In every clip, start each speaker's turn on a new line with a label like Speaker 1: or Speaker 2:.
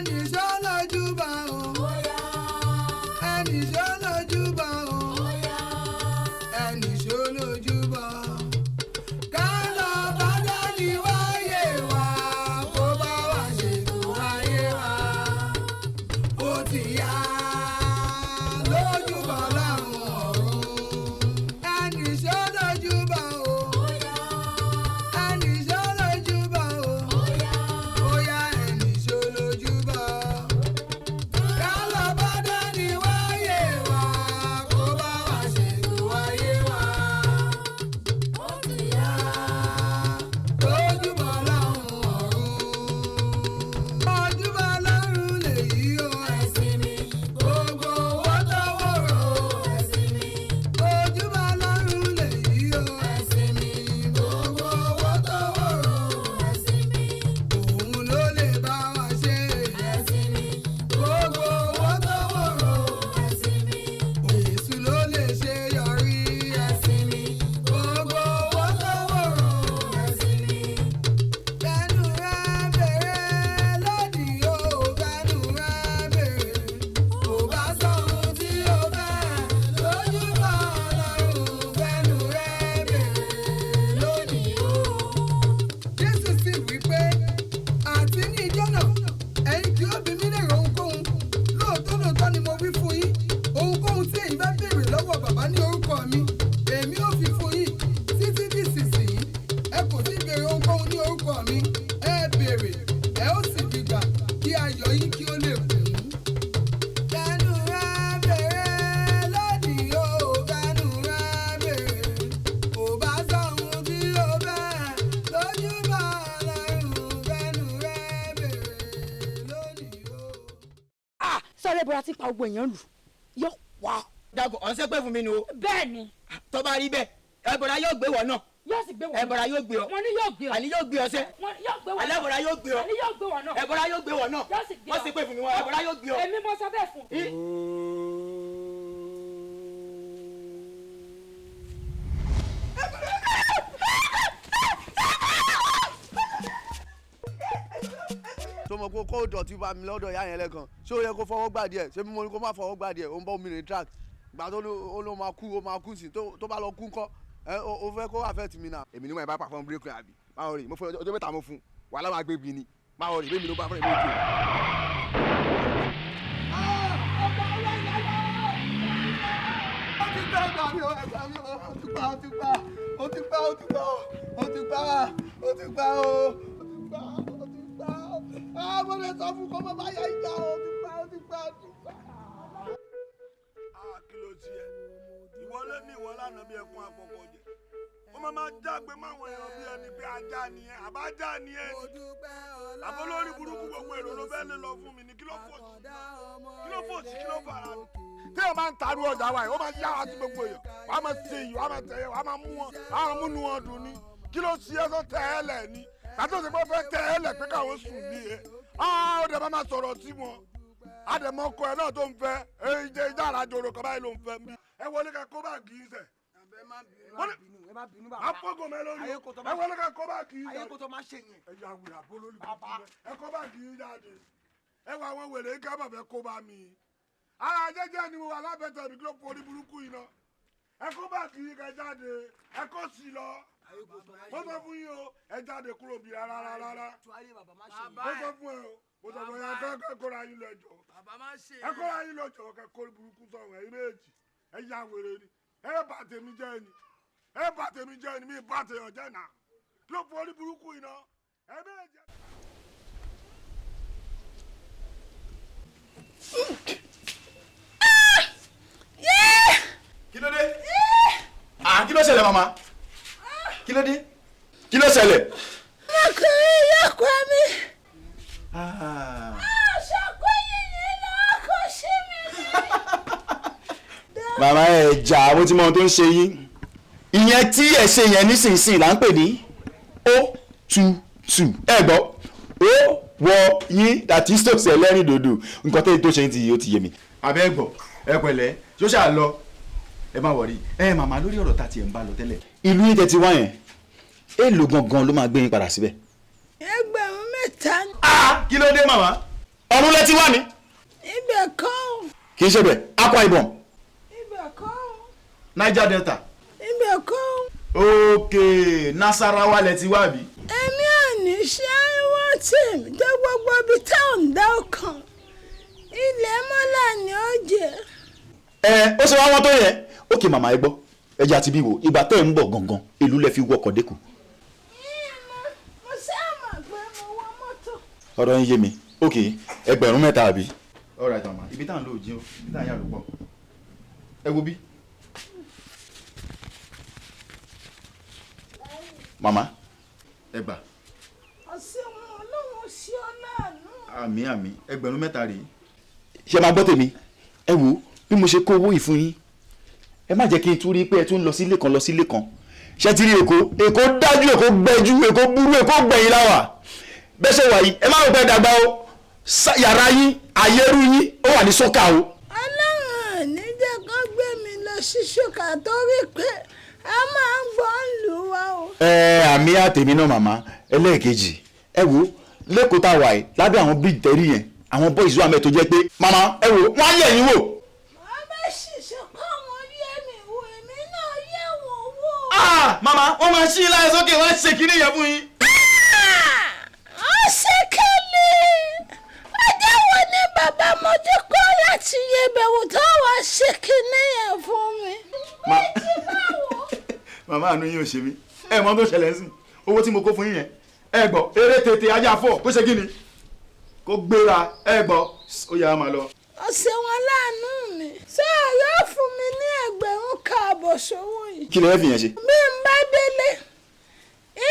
Speaker 1: Ẹnì ṣó lójúbà o. Ẹnì ṣó lójúbà o. Ẹnì ṣó lójúbà. Ká lọ bá dání wáyé wa, kó bá wa ṣètò ayé wa. Ó ti yá lójúbà láwọn ọ̀run. Ẹnì ṣó lójúbà o. Ẹnì ṣó lójúbà o. Ó yá ẹnì ṣó lójúbà. Ká lọ bá dání wáyé wa, kó bá wa ṣètò ayé wa. Ó ti yá lójúbà láwọn ọ̀run. Ojúbà lọ́run lèyí o, ẹ̀sìn mi. Gbogbo wọ́tọ̀wọ́rọ̀ ẹ̀sìn mi. Ojúbà lọ́run lèyí o, ẹ̀sìn mi. Gbogbo wọ́tọ̀wọ́rọ̀ ẹ̀sìn mi. Òun ló lè bá wa ṣe ẹ̀sìn mi. Gbogbo wọ́tọ̀wọ́rọ̀ ẹ̀sìn mi. Èṣù ló lè ṣe yọrí ẹ̀sìn mi. Gbogbo wọ́tọ̀wọ́rọ̀ ẹ̀sìn mi. Bẹ́nu rẹ̀ bèrè lónìí o, bẹ́nu rẹ̀ bèrè. Kò bá sọ̀hún tí o fẹ́ lójúbà Ọlọ́run, bẹ́nu rẹ̀ bèrè lónìí o. Jésù sì wí pé, àti ní ijọ́ náà, ẹ̀yin kì yóò bi mí léèrè ohunkóhun. Lóòótọ́ lóòótọ́ ni mo wí fún yín, ohunkóhun tí ẹ̀yin bá béèrè lọ́wọ́ Bàbá ní orúkọ mi, èmi ó fi fún yín. Títí di ìsinsìnyí, ẹ kò tí ì béèrè ohunkóhun ní orúkọ mi. Ẹ béèrè, ẹ ó sì rí gbà, kí ayọ̀ yín kí ó lè kún. Bẹ́nu rẹ̀ bèrè lónìí o, bẹ́nu rẹ̀ bèrè. Kò bá sọ̀hún tí o fẹ́ lójúbà Ọlọ́run, bẹ́nu rẹ̀ bèrè lónìí o.
Speaker 2: Sọ̀rọ̀ ìbúra tí ń pa gbogbo èèyàn lù yọ wá.
Speaker 3: Dàgbọ́ ọ̀n sẹ́pẹ̀ fún mi ni o.
Speaker 2: Bẹ́ẹ̀ ni.
Speaker 3: Tó bá rí bẹ́ẹ̀, ẹ̀bọ̀ra yóò gbé wọ̀ náà.
Speaker 2: Yóò sì gbé wọ̀ náà.
Speaker 3: Ẹ̀bọ̀ra yóò gbé ọ.
Speaker 2: Wọ́n ní yóò gbé ọ.
Speaker 3: Àní yóò gbé ọ sẹ́.
Speaker 2: Wọ́n yóò gbé wọ̀ náà.
Speaker 3: Alẹ́bọ̀ra yóò gbé ọ.
Speaker 2: Àní yóò gbé wọ̀ náà.
Speaker 3: Ẹ̀bọ̀ra yóò gbé wọ̀ náà.
Speaker 2: Yóò sì gbé ọ.
Speaker 3: Wọ́n sì pè fún mi wọn. Ẹ̀bọ̀ra yóò gbé ọ.
Speaker 2: Èmi mo sọ bẹ́ẹ̀ fún.
Speaker 4: Tó mọ̀ pé kó dọ̀tí bá mi lọ́dọ̀ ìyá yẹn lẹ́kan, ṣé ó yẹ kó fọwọ́ gbà díẹ̀? Ṣé mímọ́ ni kó má fọwọ́ gbà díẹ̀? Ó ń bọ́ mi ní track gbà tó ló ló máa kú, ó máa kú sí tó bá lọ kú ńkọ́? Ẹ ó fẹ́ kó affect mi náà.
Speaker 5: Èmi ni mo bá pàfọ́n bírèkì àbí báwo rè mo fún ọjọ́ 3 mo fún wàhálà máa gbé bi ni báwo rè bẹ́ẹ̀ mi ló bá fún ẹ̀mí òkè.
Speaker 1: Ó ti gbá, ẹgbà mi o, ẹgbà mi o, ó ti gbá, ó ti gbá, ó ti gbá, ó ti gbá, ó ti gbá, ó ti gbá o, ó ti gbá, ó ti gbá. Ah, mo lè sọ fún kó má bá yá ìjà o, ó ti gbá, ó ti gbá, ó ti gbá.
Speaker 6: Kí ló ti ẹ ìwọ ló ní ìwọ lánàá bí ẹkún àpọ̀pọ̀ jẹ ó máa máa jágbe máwọn èèyàn bí ẹni pé ajá ni ẹ, àbájá ni ẹ ni àbólórí burúkú, gbogbo èrò ló fẹ́ lè lọ fún mi ni. Kí ló fò sí, kí ló fò sí, kí ló fara ni. Tí o máa ń taru ọjà wa yìí, ó máa ń yára sí gbogbo èèyàn, wàá máa ṣe iyì, wàá máa tẹ̀yẹ, wàá máa mú wọn, wàá máa múnú wọn dùn ni. Kí ló ṣe é tó tẹ̀ ẹ́ lẹ̀ ni àti òsè pé ó fẹ́ tẹ̀ ẹ́ lẹ̀ pé káwọn sùn ní ẹ, ó dẹ̀ máa sọ̀rọ̀ sí wọn. Àdèmọ ọkọ ẹ náà tó ń fẹ́ ẹ ìjà àràjòrò kan báyìí ló ń fẹ́ mi. Ẹ wọlé ká kó báàgì yín sẹ. Afọgọ mẹ lórí ẹ wọlé ká kó báàgì yín jáde. Ẹ yà wùrà bó lórí bàbá ẹ kó báàgì yín jáde. Ẹ wọ àwọn wèrè ká bàbá kó bá mi. Ara jẹ́jẹ́ ni mo wà lábẹ́tẹ̀ mi, kí ló forí burúkú yìí náà? Ẹ kó báàgì yín kẹ jáde, ẹ kó sí lọ. Mo sọ fún yín o, ẹ jáde kúrò bí rárá rárá. Mo sọ fún ẹ o, mo sọ fún ẹ, ẹ kóra yín lọ jọ, ẹ kóra yín lọ jọ, kẹ kó burúkú sọ̀rọ̀ ẹ méjì. Ẹ ya wèrè ni, ẹ bà tèmi jẹ́ ni, ẹ bà tèmi jẹ́ ni, mi bà tèèyàn jẹ́ nà. Kí ló forí burúkú yìí náà? Ẹ méjì.
Speaker 5: Kí ló dé? Ah, kí ló ṣẹlẹ̀ màmá? Kí ló dé? Kí ló ṣẹlẹ̀?
Speaker 7: Ọkùnrin yóò pa mí.
Speaker 5: Ah.
Speaker 7: Aṣọ yìnyín náà kò sí mi ní.
Speaker 5: Màmá ẹ jà, mo ti mọ ohun tó ń ṣe yín. Ìyẹn tí ẹ ṣe yẹn nísinsìnyí là ń pè ní o two two. Ẹ gbọ́, ó wọ yín àti stokes ẹlẹ́rìn dòdò, nǹkan tẹ́lẹ̀ tó ṣe ti ó ti yé mi. Àbẹ́ gbọ́, ẹ pẹ̀lẹ́, ṣó ṣáà lọ, ẹ má wọrí. Ẹ màmá, lórí ọ̀rọ̀ tá tiẹ̀ ń bá lọ tẹ́lẹ̀. Ìlú yín tẹ́ ti wá yẹn, èèlò gangan ló máa gbé yín padà síbẹ̀?
Speaker 7: 3,000.
Speaker 5: Kí ló dé màmá? Ọ̀run lẹ ti wá ni.
Speaker 7: Ibẹ̀ kọ́ o.
Speaker 5: Kì í ṣe bẹ̀, Akwa Ibom.
Speaker 7: Ibẹ̀ kọ́ o.
Speaker 5: Niger Delta.
Speaker 7: Ibẹ̀ kọ́ o.
Speaker 5: Ok, Nasarawa lẹ ti wá bí.
Speaker 7: Èmi ò ní ṣe wọ́n tèmi tó gbogbo ibi tá ò ń dá ọkàn. Ilẹ̀ mọ́là ni ó jẹ́.
Speaker 5: Ẹ ó ṣe wá wọ́n tó yẹn. Ok màmá, ẹ gbọ́, ẹja ti bí wo ìgbà tẹ́ ẹ̀ ń bọ̀ gangan, ìlú lẹ fi wọkọ̀ dẹ́kun.
Speaker 7: Mo sáà mọ̀ pé mo wọ mọ́tò.
Speaker 5: Ọ̀rọ̀ yín yé mi. Ok, 3000 àbí. All right màmá, ibi tá à ń lò jí o, ibi tá à ń yà ló pọ̀. Ẹ wo bí. Màmá, ẹ gbà.
Speaker 7: Ọ̀sẹ̀ wọn Ọlọ́run ṣe ọ́ láàánú.
Speaker 5: Àmín àmín, 3000 rèé. Ṣé máa gbọ́ tèmi? Ẹ wo bí mo ṣe kó owó yìí fún yín. Ẹ má jẹ́ kí n tún rí pé ẹ tún lọ sílé kan lọ sílé kan. Ṣé ti rí Èkó? Èkó dájú, Èkó gbẹ́jú, Èkó burú, Èkó gbẹ̀yìn láwà. Bẹ́ẹ̀ ṣe wà yìí, ẹ má rò pé ẹ dàgbà o. Yàrá yín, àyẹ̀rú yín, ó wà ní sọ́kà o.
Speaker 7: Ọlọ́run ò ní jẹ́ kó gbé mi lọ sí ṣúkà torí pé a máa ń gbọ́ ń lù wá o.
Speaker 5: Ẹ àmì àtẹ̀mí náà màmá. Ẹlẹ́ẹ̀kejì, ẹ wo lẹ́kọ̀ọ́ tá a wà yìí lábẹ́ àwọn bíríjì tẹ́rí yẹn, àwọn boys wà mẹ́ tó jẹ́ pé màmá ẹ wo wọ́n á yẹ̀ yín wò.
Speaker 7: Wọ́n bá ṣiṣẹ́ pé àwọn yé mi wò, èmi náà yẹ̀ wọ́n wò.
Speaker 5: Ah màmá, wọ́n máa ṣí ilá ẹ sókè, wọ́n á ṣe kinní yẹn fún yín.
Speaker 7: Ó ṣe kẹ́lẹ́. Ọjọ́ wo ni bàbá mo ti kọ́ láti yẹ bẹ̀wò tó wàá ṣe kinní yẹn fún mi?
Speaker 5: Màmá, àánú yín ò ṣe mí. Ẹ mọ tó ṣẹlẹ̀ sí owó tí mo kó fún yín yẹn. Ẹ gbọ́, eré tètè ajá fọ̀ kó ṣe kí ni kó gbéra. Ẹ gbọ́, ó yá máa lọ.
Speaker 7: Ọ̀sẹ̀ wọn láàánú mi. Ṣé ọ̀yọ́ fún mi ní 1500 sówó yìí?
Speaker 5: Kí lè fẹ́ fi yẹn ṣe?
Speaker 7: Bí n bá délé,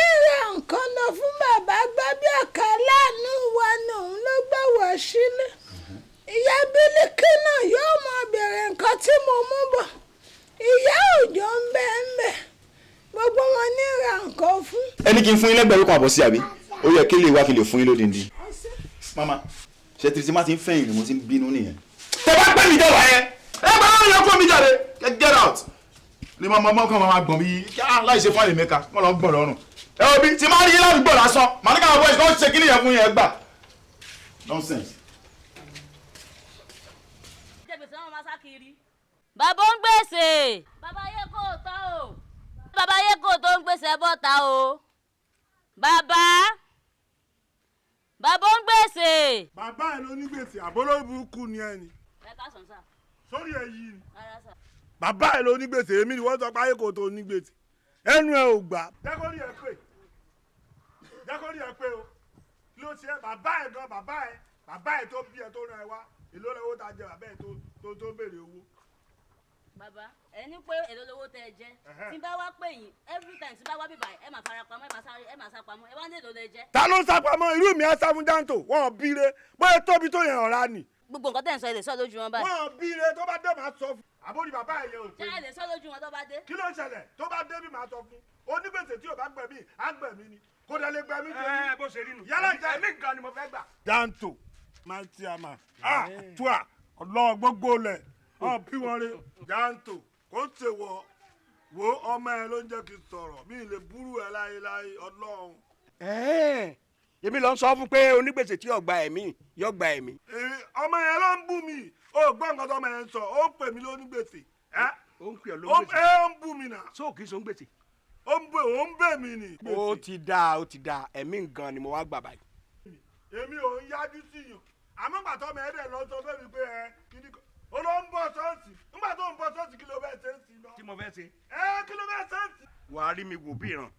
Speaker 7: ìrà nǹkan lọ fún bàbá Gbábíàká láàánú wa ni òun ló gbà wá sílé. Ìyá Bílíkì náà yóò mọ bèrè nǹkan tí mo mú bọ̀. Ìyá Òjó ń bẹ ń bẹ. Gbogbo wọn ní ra nǹkan fún.
Speaker 5: Ẹ ní kí n fún yín l'1500 sí àbí? Ó yẹ kí lè wá kí lè fún yín lódindi. Màmá, ṣe tìrìtì má ti ń fẹ̀yìn ni mo ti ń bínú nìyẹn. Tẹ bá pẹ́ mi dẹ̀ wá yẹn, ẹ bá wọn yọ kó mi jáde, get out. Ní màmá ọmọ kan máa gbọ̀n bí láì ṣe fáìlì mẹ́ka, wọ́n lọ gbọ̀n lọ́rùn. Ẹ wo bí tí máa rí yín ládùúgbò lásán, màá ní káwọn boys kan ṣe kíní yẹn fún yẹn gbà. Nonsense.
Speaker 8: Bàbá ń gbèsè. Bàbá yẹ kó o tọ́ o. Bàbá yẹ kó o tó ń gbèsè bọ́ta o. Bàbá. Bàbá ń gbèsè.
Speaker 6: Bàbá ẹ ló ní gbèsè, àbólórí burúkú ni ẹ ni.
Speaker 8: Ẹ káàsán sà.
Speaker 6: Sórí ẹ yìí ni.
Speaker 8: Rárá sà.
Speaker 6: Bàbá ẹ ló ní gbèsè, èmi ni wọ́n sọ pé ayé kò tó ní gbèsè. Ẹnu ẹ ò gbà. Jẹ́kọ́rí ẹ pé. Jẹ́kọ́rí ẹ pé o. Kí ló ṣe ẹ? Bàbá ẹ gan, bàbá ẹ. Bàbá ẹ tó bí ẹ tó rán ẹ wá. Èló lọ́wọ́ tá a jẹ bàbá ẹ tó béèrè owó.
Speaker 8: Bàbá, ẹ ní pé èló lówó tẹ ẹ jẹ. Tí n bá wá pè yín every time tí n bá wá bíbà ẹ máa fara pamọ́, ẹ máa sáré, ẹ máa sá pamọ́, ẹ wá ní èló lẹ jẹ.
Speaker 6: Ta ló ń sá pamọ́? Irú mi á sá fún Jáǹtò, wọn ò bíire bóyá tóbi tó yẹn ọ̀rá ni.
Speaker 8: Gbogbo nǹkan tẹ̀ ń sọ ẹ lè sọ lójú wọn báyìí.
Speaker 6: Wọn ò bíire, tó bá dé máa sọ fún. Àbórí bàbá ẹ yẹn ò pé.
Speaker 8: Ṣé ẹ lè sọ lójú wọn tó bá dé?
Speaker 6: Kí ló ń ṣẹlẹ̀? Tó bá dé bí máa sọ fún. Onígbèsè tí ò bá gbẹ̀mí, á gbẹ̀mí ni. Kó dẹ̀ lè gbẹ̀mí tèmi.
Speaker 9: Ẹ bó ṣe rí nù.
Speaker 6: Yálà jẹ́
Speaker 9: ẹ̀mí nǹkan ni mo fẹ́ gbà.
Speaker 6: Jáǹtò, máa ti àmà, ah, tuà, ọlọ́ọ̀ gbogbo lẹ̀, ọ̀ bí wọn re. Jáǹtò, kò ṣe wọ wo ọmọ ẹ ló ń jẹ́ kí n sọ̀rọ̀, mi lè búrú ẹ láéláé Ọlọ́run.
Speaker 9: Èmi ló ń sọ fún pé onígbèsè tí yóò gba ẹ̀mí yóò gba ẹ̀mí.
Speaker 6: Ọmọ yẹn ló ń bú mi, ó gbọ́ nǹkan tó ọmọ yẹn ń sọ, ó ń pè mí lónígbèsè.
Speaker 9: Ó ń pè ọ́ lónígbèsè.
Speaker 6: Ó ń bú mi nà.
Speaker 9: Sóò kì í sọ ń gbèsè.
Speaker 6: Ó ń bè mí ni.
Speaker 9: Ó ti dáa, ó ti dáa, ẹ̀mí nǹkan ni mo wá gbà báyìí.
Speaker 6: Èmi ò ń yájú sí yàn, àmọ́ gbàtọ́ ọmọ ẹ̀ dẹ̀ lọ sọ fẹ́ mi pé ẹ kíní kan ó ló ń bọ̀ ṣọ́ọ̀ṣì, nígbà tó ń bọ̀ ṣọ́ọ̀ṣì kí ló fẹ́ ṣe é sí lọ.
Speaker 9: Kí mo fẹ́ ṣe.
Speaker 6: Ẹ kí ló fẹ́ ṣe é sí.
Speaker 9: Wàá rí mi wò bí ìran.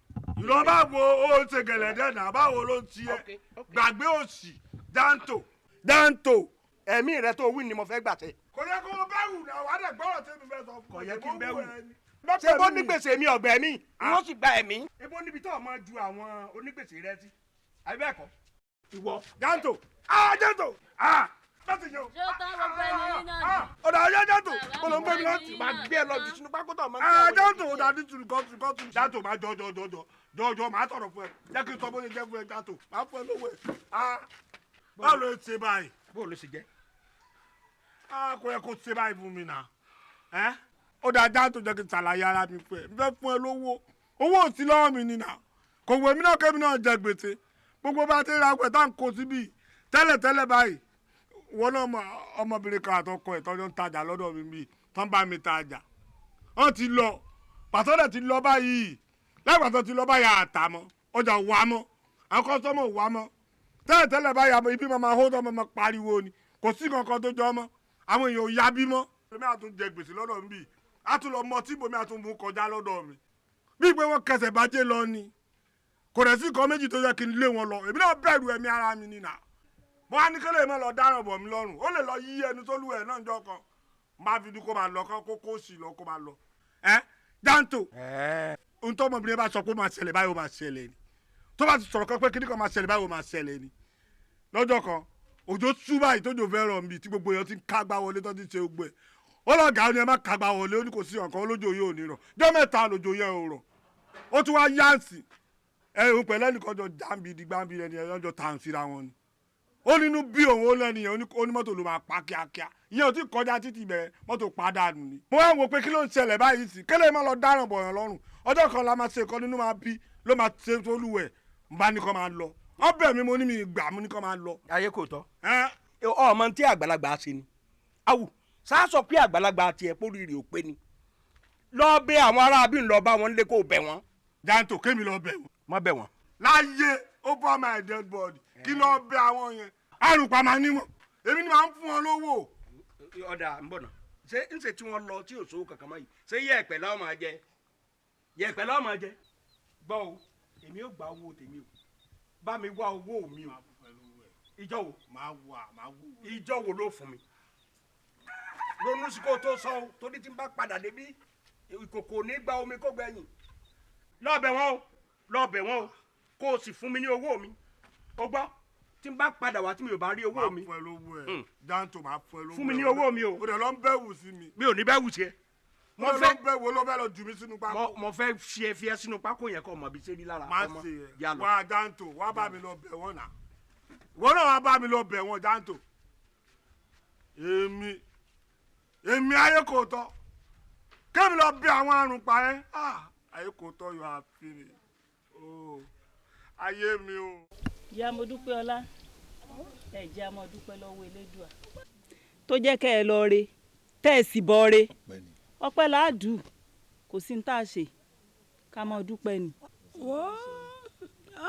Speaker 6: Ìran bá wo ó ń ṣe gẹ̀lẹ́dẹ̀ náà, báwo ló ń tiẹ̀ gbàgbé òṣì. Jáǹtò, Jáǹtò.
Speaker 9: Ẹ̀mí rẹ tó wí ni mo fẹ́ gbà tẹ.
Speaker 6: Kò yẹ kó o bẹ́wù náà, wàá dẹ̀ gbọ́rọ̀ tí mi fẹ́ sọ fún.
Speaker 9: Kò yẹ kí n bẹ́wù. Ṣé bó ní gbèsè mi ọ̀gbẹ́ mi wọ́n sì gba ẹ̀mí. Ebo níbi tó o máa ju àwọn onígbèsè rẹ sí, àbí bẹ́ẹ̀ kọ́.
Speaker 6: Ìwọ Jáǹtò, ah Jáǹtò, ah láti yẹ o.
Speaker 8: Ṣé ó tán gbogbo ẹni yín náà ni?
Speaker 6: Ọ̀dà ayé Jáǹtò, kò ló ń gbé mi láti.
Speaker 9: Máa gbé ẹ lọ jù sínú pákó tó máa ń
Speaker 6: gbé. Jáǹtò, ọ̀dà ní tùrùkọ́ tùrùkọ́ tùrù. Jáǹtò máa jọ jọ jọ jọ jọ jọ máa tọrọ fún ẹ. Jẹ́ kí n sọ bó ṣe jẹ́ fún ẹ Jáǹtò, máa fún ẹ lówó ẹ. Báwo ló ṣe báyìí?
Speaker 9: Báwo ló ṣe jẹ́?
Speaker 6: Kò yẹ kó ṣe báyìí fún mi náà. Ó dà Jáǹtò, jẹ́ kí n ṣàlàyé ara mi fún ẹ. Mo fẹ́ fún ẹ lówó. Owó ò sí lọ́wọ́ mi nìyà. Kò wù mí náà kémi náà jẹ gbèsè. Gbogbo bá ti ra ọgbẹ̀ tá à ń kó síbí tẹ́lẹ̀tẹ́lẹ̀ báyìí. Wọn náà mọ ọmọbìnrin kan àtọkọ ẹ̀ tọ́jọ́ ń tajà lọ́dọ̀ mi bíi tán bá mi tajà. Wọ́n ti lọ, pàtó dẹ̀ ti lọ báyìí. Lẹ́gbàá tó ti lọ báyìí àtà mọ́, ọjà wà mọ́, àwọn kọ́sọ́mọ̀ wà mọ́. Tẹ́lẹ̀ tẹ́lẹ̀ báyìí ibi máa hó tó máa pariwo ni, kò sí kankan tó jọ mọ́, àwọn èèyàn ò yá bí mọ́. Èmi àtún jẹ gbèsè lọ́dọ̀ mi bíi, àtún lọ mọ tí ibòmí àtún mú kọjá lọ́dọ̀ mi. Bí pé wọ́n kẹsẹ̀ bàjẹ́ lọ ni, kò rẹ̀ sí nǹkan méjì tó yẹ kí n lé wọn lọ, èmi náà bẹ̀rù ẹ̀mí ara mi nìyà. Mo á ní kí lè má lọ dáràn bọ̀ mí lọ́rùn, ó lè lọ yí ẹnu tó lù ẹ̀ náà jọ kan, má fi dún kó máa lọ kó kó sì lọ kó máa lọ. Ẹ Janto, ohun tó ọmọbìnrin bá sọ pé ó máa ṣẹlẹ̀ báyìí ó máa ṣẹlẹ̀ ni. Tó bá ti sọ̀rọ̀ kan pé kíní kan máa ṣẹlẹ̀ báyìí ó máa ṣẹlẹ̀ ni. Lọ́jọ́ kan, òjò sú báyìí tójò fẹ́ rọ̀ nbí tí gbogbo èèyàn ti ń kágbá wọlé tó ti ṣe gbogbo ẹ̀. Ó lọ gàá ni ẹ má kágbá wọlé, ó ní kò sí ọ̀kan olójó yóò ní rọ̀. Jọ́ mẹ́ta lòjò yẹn ò rọ̀. Ó tún wá yáǹsì. Ẹ òun pẹ̀lú ẹnìkan jọ jàǹbì dìgbàǹbì ẹni ẹ̀ jọ tàn síra wọn ni. Ó nínú bí òun ó lẹ́nu yẹn ó ní mọ́tò ló máa pa kíákíá. Ìyẹn ò tí kọjá títì bẹ̀rẹ̀ mọ́tò padà nù ni. Mo wá wò pé kí ló ń ṣẹlẹ̀ báyìí sí kélé má lọ dáràn bọ̀yàn lọ́rùn. Ọjọ́ kan la máa ṣe nǹkan nínú máa bí ló máa ṣe tólúwẹ̀ ń bá ní kó máa lọ. Ọbẹ̀ mi mo ní mi gbà mo ní kó máa lọ.
Speaker 9: Ayé kò tọ́. Ọmọ tí àgbàlagbà ṣe ni. Awù sá sọ pé àgbàlagbà tiẹ̀ póríire ò pé ni. Lọ bẹ̀ àwọn aráabí ń lọ bá wọn lé kó bẹ̀ wọ́n.
Speaker 6: Janto kémi lọ bẹ̀ wọ́n.
Speaker 9: Má bẹ̀ wọ́n.
Speaker 6: Láyé over my dead body kí lọ bẹ̀ àwọn yẹn. Àrùn pàmò níwọ̀n èmi ni màá ń fún wọn lówó.
Speaker 9: Ọ̀dà ń bọ̀ náà ṣé ń ṣe tí wọ́n lọ tí ò sówó kankan mọ́ yìí ṣé yẹ̀pẹ̀ láwọn máa jẹ yẹ̀pẹ̀ láwọn máa jẹ gbọ́ o èmi ò gba owó tèmi o bá mi wá owó mi o ìjọ wo ìjọ wo ló fún mi ronú sí kó tó sọ o torí tí n bá padà débi ìkòkò ní gba omi kó gbẹ̀yìn lọ́ọ̀bẹ̀ wọn o lọ́ọ̀bẹ̀ wọn o kó o sì fún mi ní owó mi o gbọ́ tí n bá padà wá tí mi ò bá rí owó mi.
Speaker 6: Máa fún ẹ lówó ẹ Janto máa fún ẹ lówó ẹ.
Speaker 9: Fún mi ní owó mi o.
Speaker 6: O dẹ̀ lọ ń bẹ̀wù sí mi.
Speaker 9: Mi ò ní bẹ̀wù sí ẹ.
Speaker 6: Mo fẹ́ lọ ń bẹ̀wù ló fẹ́ lọ jù mí sínú pákó.
Speaker 9: Mo fẹ́ fi ẹ sínú pákó yẹn kọ́ ọmọ bí ṣe rí lára.
Speaker 6: Má ṣe ẹ wá Janto wá bá mi lọ bẹ̀ wọ́n náà. Ìwọ náà wá bá mi lọ bẹ̀ wọ́n Janto. Èmi ayé kò tọ́ kémi lọ bẹ̀ àwọn àrùn pa ẹ́ ayé kò tọ́ yọ àfihàn ayé mi o.
Speaker 8: Ìyá mo dúpẹ́ ọlá ẹ jẹ́ a máa dúpẹ́ lọ́wọ́ Elédùà tó jẹ́ kẹ́ ẹ lọ re tẹ́ ẹ sì bọ́ re ọpẹ́ làádùn kò sí ní tá a ṣe ká máa dúpẹ́ ni.
Speaker 7: Wọ́n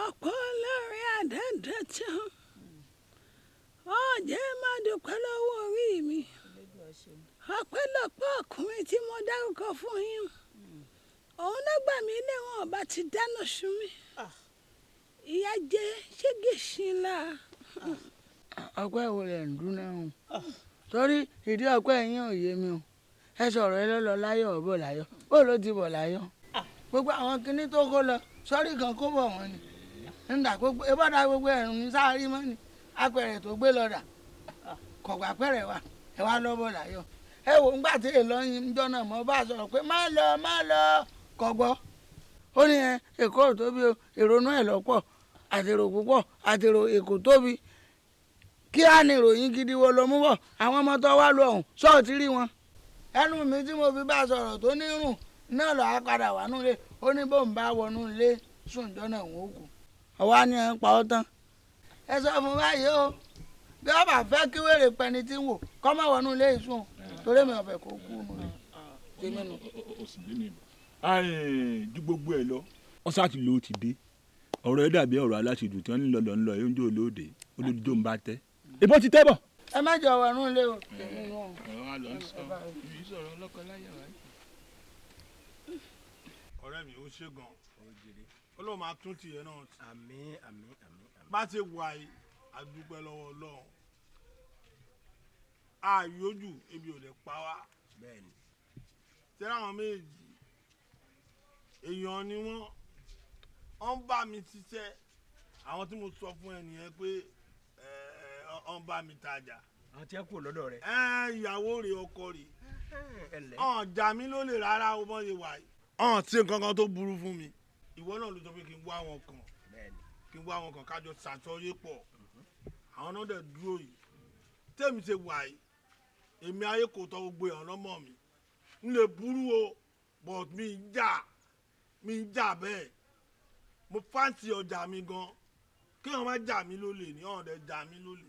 Speaker 7: ọ̀pọ̀ lórí àdáńdá tán ó jẹ́ máa dúpẹ́ lọ́wọ́ orí mi ọpẹ́lọpẹ́ ọkùnrin tí mo dárúkọ fún yín òun ló gbà mí léwọ̀n ọba ti dáná sun mi ìyá jẹ ṣégeṣin la.
Speaker 1: Ọpẹ́ wo lẹ̀ ń dún náà o torí ìdí ọpẹ́ yín ò yé mi o ẹ sọ̀rọ̀ ẹ lọ́lọ́ láyọ̀ ọ̀bọ̀ láyọ̀ bó ló ti bọ̀ láyọ̀ gbogbo àwọn kinní tó kó lọ sọ́rí kan kó bọ̀ wọ́n ni nígbà gbogbo ebọ́dà gbogbo ẹ̀rùn ní sáárí mọ́ ni apẹ̀rẹ̀ tó gbé lọ́dà kọ̀gbà pẹ̀rẹ̀ wa ẹ wá lọ́bọ̀ láyọ̀ ẹ wò ńgbà tí èlò yín jọ náà mọ́ bá sọ̀rọ̀ pé má lọ má lọ kọ̀gbọ́ ó ní ẹ Èkó ò tóbi o ìrònú ẹ̀ lọ́pọ̀ àtèrò púpọ̀ àtèrò Èkó tóbi kí á ní ìròyìn gidi wo ló mú bọ̀ àwọn ọmọ tó wá lọ ọ̀hún sọ́ọ̀tì rí wọn. Ẹnu mi tí mo fi bá sọ̀rọ̀ tó ní rùn náà lọ́ọ́ padà wà nílé ó ní bóun bá wọnú ilé sùn jọ́nà òun ó kù ọwọ́ á ní ẹ̀ ń pa ọ́ tán. Ẹ sọ fún báyìí o bí wọ́n bá fẹ́ kí wèrè pẹni tí ń wò kọ́ mọ́ wọnú ilé ìsùn torí mi ò fẹ́ kó kú nù tèmi nù.
Speaker 5: Ju gbogbo ẹ lọ ọsàn àti lóò ti dé ọ̀rọ̀ ẹ dàbí ọ̀rọ̀ aláṣejù tí wọ́n ń lọ lọ ń lọ ẹ ń jó olóde olódìjó ń bá tẹ́ ìbọn ti tẹ́ bọ̀.
Speaker 1: Ẹ má jọ wọnú ilé o tèmi nù.
Speaker 5: Ọ̀rọ̀ wa lọ ń sọ ìbí sọ̀rọ̀ ọlọ́kọ láyà wáyé.
Speaker 6: Ọ̀rẹ́ mi ó ṣe gan Ọlọ́run máa tún tiẹ̀ náà.
Speaker 9: Àmín àmín àmín.
Speaker 6: Bá ṣe wà yìí a dúpẹ́ lọ́wọ́ Ọlọ́run àyójú ebi ò lè pa wá.
Speaker 9: Bẹ́ẹ̀ni.
Speaker 6: Tẹ́lẹ̀ àwọn méjì èèyàn ni wọ́n ń bá mi ṣiṣẹ́ àwọn tí mo sọ fún ẹ nìyẹn pé ọ ń bá mi tajà.
Speaker 9: Àwọn tí ẹ kú lọ́dọ̀ rẹ.
Speaker 6: Ẹ ìyàwó rẹ̀ ọkọ rẹ̀ ọ̀n jà mí lólè rárá o mọ̀ ṣe wà yìí. Ọ̀n ṣe nǹkan kan tó burú fún mi. Ìwọ náà ló sọ pé kí n wá wọn kàn kí n wá wọn kàn kájọ ṣàṣọyé pọ̀ àwọn náà dẹ̀ dúró yìí tèmi ṣe wà yìí èmi ayé kò tọ́ gbogbo èèyàn lọ́mọ mi n lè burú o but mi ń jà bẹ́ẹ̀ mo fáǹsì ọjà mi gan kí wọ́n má jà mí lólè ní ọ̀n dẹ̀ jà mí lólè.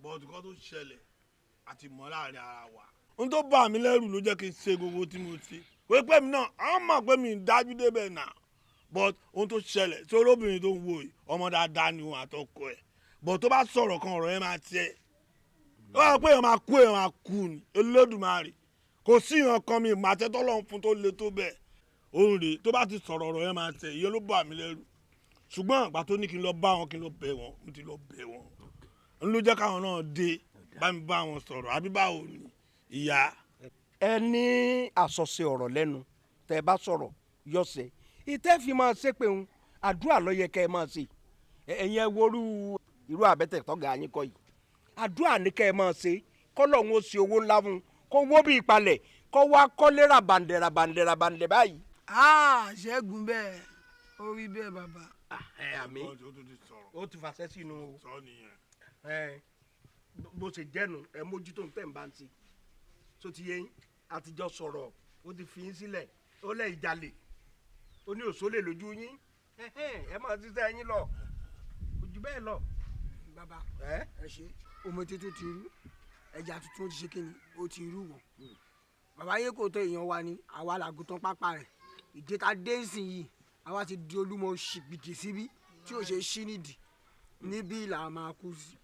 Speaker 6: But nǹkan tó ṣẹlẹ̀ àti mọ́ láàrin ara wa. Ohun tó bà mí lẹ́rù ló jẹ́ kí n ṣe gbogbo tí mo ṣe. Pé mi náà, àwọn mọ̀ pé mi ń dájú débẹ̀ náà. But ohun tó ṣẹlẹ̀ tí olóbìnrin tó ń wò yìí, ọmọ dáadáa ni òun àtọkọ ẹ̀. But tó bá sọ̀rọ̀ kan, ọ̀rọ̀ yẹn máa tiẹ̀. Ó wà pé èèyàn máa kú, èèyàn máa kú ni. Olódùmarè. Kò sí ìran kan mi ìmọ̀ àtẹ́tọ́ lọ́hún fún tó le tó bẹ́ẹ̀. Òun rèé tó bá ti sọ̀rọ̀, ọ̀rọ̀ yẹn máa tẹ̀. Ìyẹn ló bà mí lẹ́rù. Ṣùgbọ́n ìgbà tó ní kí n lọ bá wọn, kí n lọ bẹ̀ wọ́n, mo ti lọ bẹ̀ wọ́n. N ló jẹ́ káwọn náà dé bá mi bá wọn sọ̀rọ̀, àbí báwo ni ìyá.
Speaker 9: Ẹ ní àsọsẹ ọ̀rọ̀ lẹ́nu, tẹ́ ẹ bá sọ̀rọ̀ yọ̀sẹ̀ ìtẹ́ fi máa ṣépè ń àdúrà ló yẹ kẹ́ ẹ máa ṣe. Ẹ̀yin ẹ worú irú àbẹ́tẹ̀ tọ́gà yín kọ́ yìí, àdúrà ní kẹ́ ẹ máa ṣe kọ́lọ́hún ó ṣe owó ńlá fún un, kó wó bí ìpalẹ̀, kó wá kọ́lé ràbàǹdẹ̀ ràbàǹdẹ̀ ràbàǹdẹ̀ báyìí.
Speaker 1: Ṣẹ́gun, bẹ́ẹ̀ ó rí bẹ́ẹ̀, bàbá.
Speaker 9: Ẹ àmì ó ti fàṣẹ sínú o. Ẹ bó ṣe jẹ́nu, ẹ mójútó ń tẹ̀ ń bá ń ṣe tó ti yé yín. Àtijọ́ sọ̀rọ̀, ó ti fi yín sílẹ̀, ó lẹ̀ ìjàlè, ó ní òṣòlè lójú yín. Ẹ máa ṣiṣẹ́ yín lọ, ojú bẹ́ẹ̀ lọ.
Speaker 1: Bàbá, ẹ ṣe omi tuntun ti rú, ẹja tuntun ti ṣe kíni, ó ti rú wọn. Bàbá yé kò tó èèyàn wa ni àwa làgùntàn pápá rẹ̀. Ìdíta dé ìsìn yìí, àwa ti di olúmọ ṣìgbìdì síbí tí ò ṣe ṣí nídìí. Níbí là máa kú sí,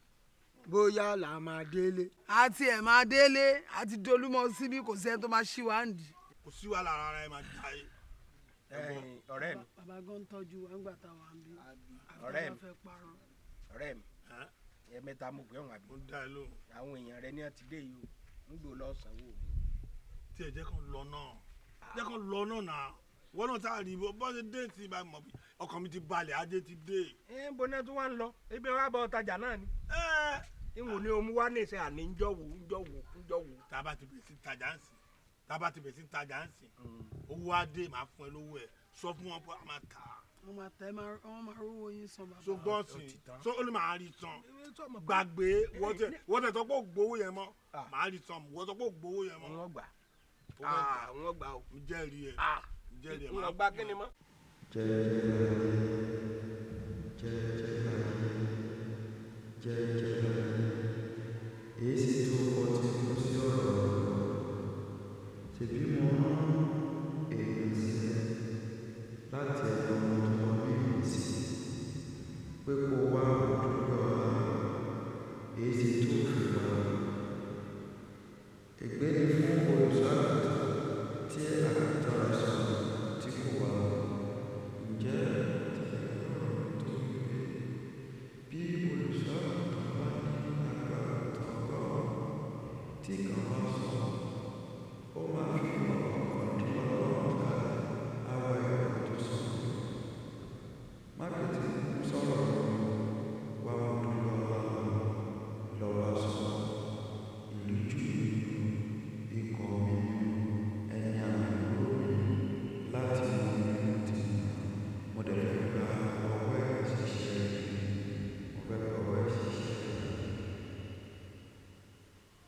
Speaker 1: bóyá là máa délé. Àti ẹ̀ máa délé, àti di olúmọ síbí, kò sẹ́ni tó máa ṣí wa ń dì.
Speaker 6: Kò sí wàhálà rárá, ẹ máa jà yé.
Speaker 9: Ọ̀rẹ́ mi.
Speaker 1: Bàbá gan ń tọ́jú wa ńgbà táwa ń bí.
Speaker 9: Ọ̀rẹ́ mi, ọ̀rẹ́ mi, ẹ̀ẹ̀mẹ́ta mo pè wọ́n àbí.
Speaker 6: Ó dá ẹ lóhùn.
Speaker 9: Àwọn èèyàn rẹ ní àti dé yìí o, ń gbò lọ sanwó mi.
Speaker 6: Tí ẹ jẹ́ kán lọ náà, jẹ́ kán lọ náà náà, wọ́n náà tá a rí bọ́ ṣe dé tí ibà mọ̀ bí ọkàn mi ti balẹ̀, ajé ti dé.
Speaker 9: Ẹ ń bo náà tó wá ń lọ, ebi wa bọ ọtajà náà ni. Ìwò ni omi wá ní ìṣe àní ń jọ wò ń jọ wò ń jọ wò.
Speaker 6: Tá a bá ti bẹ̀rẹ̀ sí tajà ń sìn, tá a bá ti bẹ̀rẹ̀ sí tajà ń sìn, owó á dé, màá fún ẹ lówó ẹ, sọ fún wọn pé a máa tà á.
Speaker 1: Wọ́n máa tẹ, wọ́n máa rówó yín san, bàbá.
Speaker 6: So gbọ́n sí so ó lè máa rí san, gbàgbé wọ́n tẹ̀ sọ pé ó gbowó yẹn mọ́, máa rí san, wọ́n sọ pé ó gbowó yẹn mọ́.
Speaker 9: Wọ́n gbà, wọ́n gbà o.
Speaker 6: N jẹ́rìí ẹ, n jẹ́rìí ẹ.
Speaker 9: Wọ́n gbà kí ni mọ́.
Speaker 10: Jẹ́jẹ́ jẹ́jẹ́ jẹ́jẹ́, èyí sì tó kọ tí kú sí ọ̀rọ̀. Ṣèbí mo rán èèyàn sí ẹ láti ẹnu ọmọ tó kọ ní ìrísí pé kó wá òdúgbò ọlá, èyí sì tó fi wá. Ègbé ni fún olùṣọ́ àgùntàn tí àgùntàn rẹ̀ sọnù tí kò wá. Ǹjẹ́ tẹ̀lé ọ̀rọ̀ tó wí pé bí olùṣọ́ àgùntàn bá ní agbo àgùntàn 100, tí kan bá sọnù, ó máa fi 99 kalẹ̀, á wá ẹyọ kan tó sọnù lọ. Má ketí ikún sọ̀rọ̀ mi, wá Modúpẹ́ ọlá lọ, lọ bá sọ. Ìríjú mi ni o, ikọ̀ mi ni o, ẹni àmì òróró mi ni láti inú oyún ni mo ti yàn án. Mo dẹ̀ fẹ́ gba ọwọ́ ẹ̀ ṣiṣẹ́ rere. Mo fẹ́ gba ọwọ́ ẹ̀ ṣiṣẹ́ rere.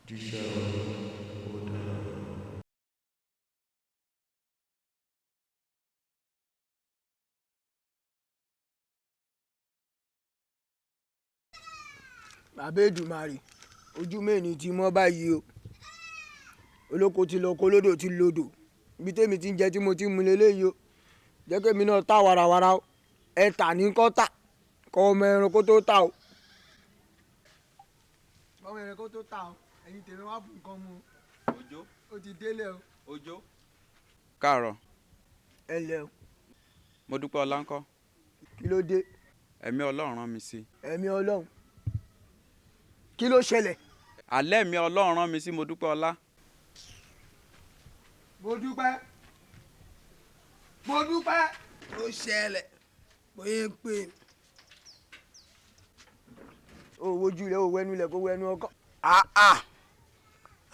Speaker 10: Jíṣẹ́ o, ó dára.
Speaker 1: Bàbá Èdùmàrè, ojú mẹ́ni ti mọ́ báyìí o. Olóko ti lọ kó lódò ti lodò, ibi tèmi ti ń jẹ tí mo ti ń mu leléyìí o. Jẹ́ kémi náà ta warawara o. Ẹ tà ní kọ́ tà kọ́ ọmọ ẹranko tó tà o. Ọmọ ẹranko tó tà o, ẹ̀yin tèmi wá fún nǹkan mu.
Speaker 11: Òjó.
Speaker 1: Ó ti délé o.
Speaker 11: Òjó. Káàárọ̀.
Speaker 1: Ẹ lẹ o.
Speaker 11: Mo dúpẹ́ ọlá ńkọ́.
Speaker 1: Kí ló dé?
Speaker 11: Ẹ̀mí Ọlọ́run rán mi sí.
Speaker 1: Ẹ̀mí Ọlọ́run, kí ló ṣẹlẹ̀?
Speaker 11: Alẹ́ mi Ọlọ́run rán mi sí mo dúpẹ́ ọlá.
Speaker 1: Mo dúpẹ́, mo dúpẹ́. Ó ṣẹlẹ̀ bóyá ń pè mí. Ó wojú rẹ̀, ó wẹnu lẹ̀, kó wẹnu ọkọ.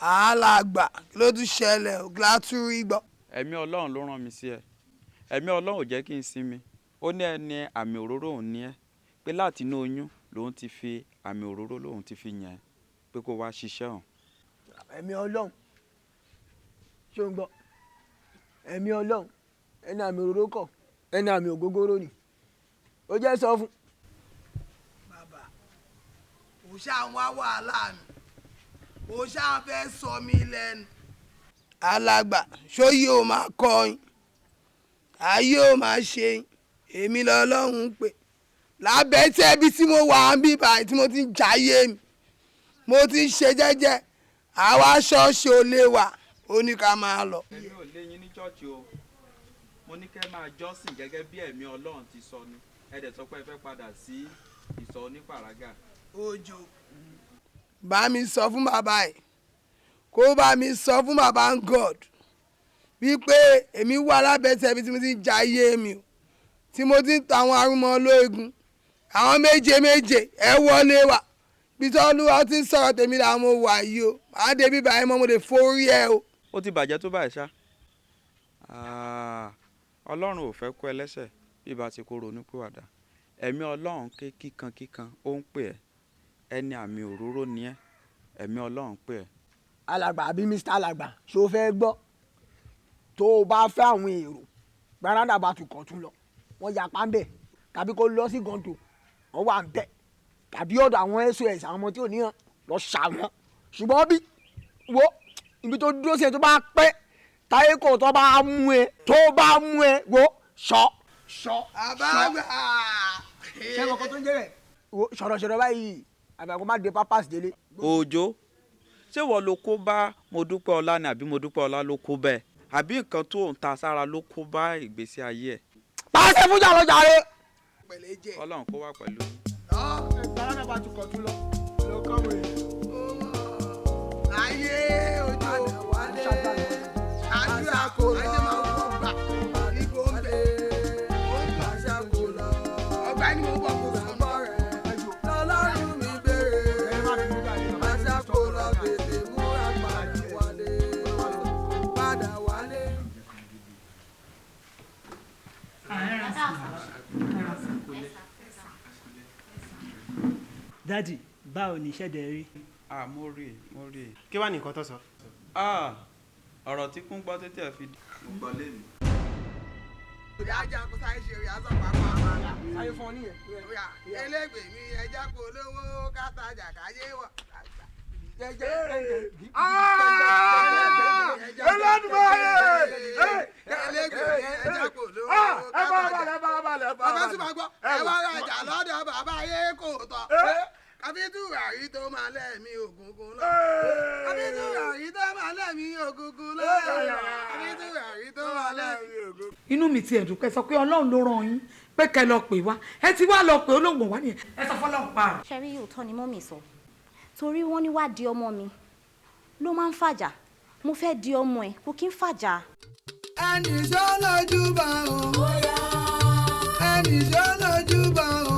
Speaker 1: Alàgbà, kí ló tún ṣẹlẹ̀? Ògìlátúrí gbọ́.
Speaker 11: Ẹ̀mí Ọlọ́run ló rán mi sí ẹ. Ẹ̀mí Ọlọ́run ò jẹ́ kí n sinmi. Ó ní ẹni àmì òróró òun ní ẹ, pé láti inú oyún lòun ti fi àmì òróró lòun ti fi yàn ẹ́, pé kó wá ṣiṣẹ́ hàn.
Speaker 1: Ẹ̀mí Ọlọ́run, ṣé o ń gbọ́? Ẹ̀mí Ọlọ́run, ẹni àmì òróró kọ̀, ẹni àmì ògógóró ni. Ó jẹ́ sọ fún. Bàbá, Kò ṣáà ń wá wàhálà mi, kò ṣáà fẹ́ sọ mí lẹ́nu. Alàgbà ṣóyè ò máa kọyìn, ayé ò máa ṣe yín, èmi lọ́lọ́run ń pè lábẹ́ tí ẹbí tí mo wà ń bí báyìí tí mo ti ń jayé mi, mo ti ń ṣe jẹ́jẹ́, àwa ṣọ́ọ̀ṣì ò lè wà, ó ní ká máa lọ.
Speaker 11: Èmi ò lé yín ní ṣọ́ọ̀ṣì o. Mo ní kẹ́ máa jọ́sìn gẹ́gẹ́ bí ẹ̀mí Ọlọ́run ti sọ ni. Ẹ dẹ̀ sọ pé ẹ fẹ́ padà sí ìsọ̀ onípàrágà.
Speaker 1: Òjò, bá mi sọ fún bàbá ẹ̀, kó bá mi sọ fún bàbá God wípé èmi wà lábẹ́ tí ẹbí tí mo ti ń jayé mi o, tí mo ti ń ta àwọn arúmọ olóògùn, àwọn méje méje ẹ wọlé wa bí tọ́lúwa ti ń sọ̀rọ̀ tèmi làwọn mo wà yìí o, màá dé bíbá ẹ mọ́, mo lè forí ẹ o.
Speaker 11: Ó ti bàjẹ́ tó báyìí ṣá. Ah, Ọlọ́run ò fẹ́ kú ẹlẹ́ṣẹ̀ bí bá ti kó ronúpìwàdà. Ẹ̀mí Ọlọ́run ké kíkan kíkan, ó ń pè ẹ́. Ẹni àmì òróró ni ẹ́. Ẹ̀mí Ọlọ́run pè ẹ́.
Speaker 3: Alàgbà àbí Mr. Alàgbà, ṣó fẹ́ gbọ́? Tó o bá fẹ́ àwọn èrò gbàràdà bá tún kọ̀ tún lọ, wọ́n ya pa ń bẹ̀, tàbí kó lọ sí gàǹtò, wọ́n wà ń bẹ̀, tàbí ọ̀dọ̀ àwọn SOS, àwọn ọmọ tí ò ní hàn lọ ṣà wọ́n. Ṣùgbọ́n bí wo ibi tó dúró sí ẹ tó bá pẹ́ táyé kò tó bá mú ẹ, tó bá mú ẹ, wo ṣọ ṣọ.
Speaker 1: Àbágbà.
Speaker 3: Ṣé ọkọ tó ń jẹ́ rẹ̀ wo ṣọ̀rọ̀ṣọ̀rọ̀ báyìí, àbàkọ́ má dé pápás délé.
Speaker 11: Òjó, ṣé wọ́n ló kó bá Modúpẹ́ Ọlá ni àbí Modúpẹ́ Ọlá ló kó bẹ́ẹ̀? Àbí nǹkan tó ń ta sára ló kó bá ìgbésí ayé ẹ̀?
Speaker 3: Pàṣẹ fún jà lọ́jà rẹ̀.
Speaker 11: Ọlọ́run kó wà pẹ̀lú.
Speaker 3: Gbàràdà bá tún kọ̀ tún lọ lọ kọ́wé.
Speaker 1: Ayé ojú wálé, àdúrà kò lọ, igbó ń bẹ, àṣà kò lọ, ọgbà ni mo bọ̀ kó sọ̀rọ̀ rẹ̀. Lọ́lọ́run mi béèrè, àṣà kò lọ, tètè múra padà wálé, padà wálé.
Speaker 12: Daddy, báwo ni iṣẹ́ dẹ̀ rí?
Speaker 11: Ah, mo rí i, mo rí i.
Speaker 13: Kí wàá ní nǹkan tó sọ?
Speaker 11: Ah, ọ̀rọ̀ tí kún gbọ́ tètè ẹ̀ fi dì. Mo gbọ́ lé mi.
Speaker 1: Ìdájà kò sáré ṣe ìyá sọ pàápàá.
Speaker 3: Sáré fún ọ nìyẹn.
Speaker 1: Elégbè mi ẹja kò lówó kátajà káyé wà.
Speaker 6: Ẹlẹ́dùmarè!
Speaker 1: Elégbè mi ẹja kò lówó
Speaker 6: Ẹ bá balẹ̀, ẹ bá balẹ̀, ẹ bá
Speaker 1: Bàbá
Speaker 6: balẹ̀.
Speaker 1: sì máa gbọ́, ẹ wá rajà lọ́dọ̀ bàbá ayé kò tọ̀. Kábítù àrí tó máa lẹ́mí ògúngún lọ. Kábítù àrí tó máa lẹ́mí ògúngún lọ. Kábítù àrí tó máa lẹ́mí ògúngún.
Speaker 14: Inú mi ti ẹ̀dùn pẹ́ sọ pé Ọlọ́run ló rán yín pé kẹ́ lọ pè wá, ẹ ti wá lọ pé olóhùn wá nìyẹn, ẹ sọ fọlọ́run pa.
Speaker 15: Ṣe rí, òótọ́ ni mummy sọ, torí wọ́n ní wá di ọmọ mi ló máa ń fàjà, mo fẹ́ di ọmọ ẹ̀ kò kí ń fàjà.
Speaker 1: Ẹnì sọ lójú bá o. Ẹnì sọ lójú bá o.